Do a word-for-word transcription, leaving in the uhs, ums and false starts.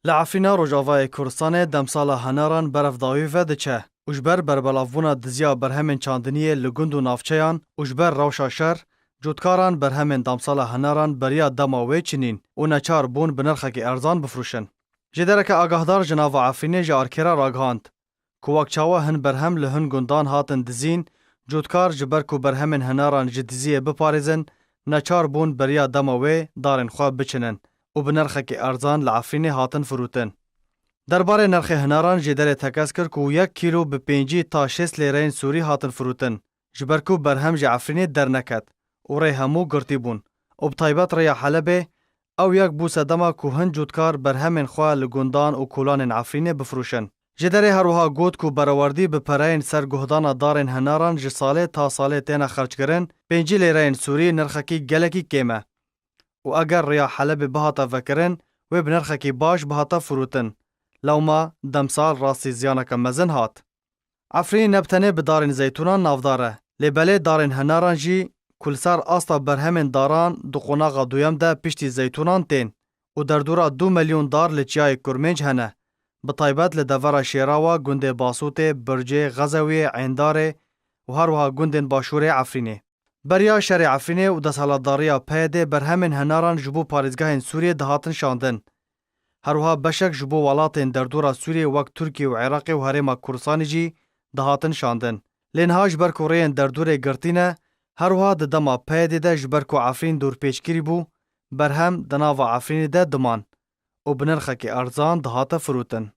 Li Efrîna Rojavayê Kurdistanê demsala henaran berev dawî ve diçe û ji ber berbelavbûna diziya berhemên çandiniyê li gund û navçeyan û ji ber rewşa şer, cotkaran berhemên demsala henaran beriya dema wê çinîn û neçar bûn bi nirxekî erzan bifrûşin. Jêdereke agahdar ji nava Efrînê ji Arkêra ragihand ku wek çawa hin berhem li hin gundan hatin dizîn, cotkar ji ber ku berhemên henaran ji diziyê biparêzin, neçar bûn beriya dema wê darên xwe biçinin û bi nirxekî erzan li Efrînê hatin firotin. Derbarê nirxê henaran jêderê tekez kir ku yek kîlo bi pêncî ta şêst lêreyên Sûrî hatin firotin, ji ber ku berhem ji Efrînê derneket û rê hemû girtî bûn û bi taybet rêya Helebê, ew yek bû sedema ku hin cotkar berhemên xwe li gundan û kolanên Efrînê bifroşin. Jêderê her wiha got ku berewerdî bi pereyên ser guhdana darên henaran ji salê ta salê têne xerckirin, pêncî lêreyên Sûrî nirxekî gelekî kêm e û eger rêya Helebê bihata vekirin, wê bi nirxekî baş bihata firotin. Lewma demsal rastî ziyaneke mezin hat. Efrîn ne bi tenê bi darên zeytûnan navdar e, lê belê darên henaran jî ku li ser asta berhemên daran di qonaxa duyem de piştî zeytûnan tên û derdora du milyon dar li Çiyayê Kurmênc hene, bi taybet li devera Şêrawa, gundê Basûtê, Bircê, Xezewiyê, Êndarê û her wiha gundên başûrê Efrînê. Beriya şerê Efrînê û desthilatdariya P Y D'ê berhemên henaran ji bo parêzgehên Sûriyê dihatin şandin. Her wiha beşek ji bo welatên derdora Sûriyê wek Tirkiye û Iraqê û Herêma Kurdistanê jî dihatin şandin. Lê niha ji ber ku rêyên derdorê girtî ne, her wiha di dema P Y D'ê de ji ber ku Efrîn dorpêçkirî bû, berhem di nava Efrînê de diman û bi nirxekî erzan dihate firotin.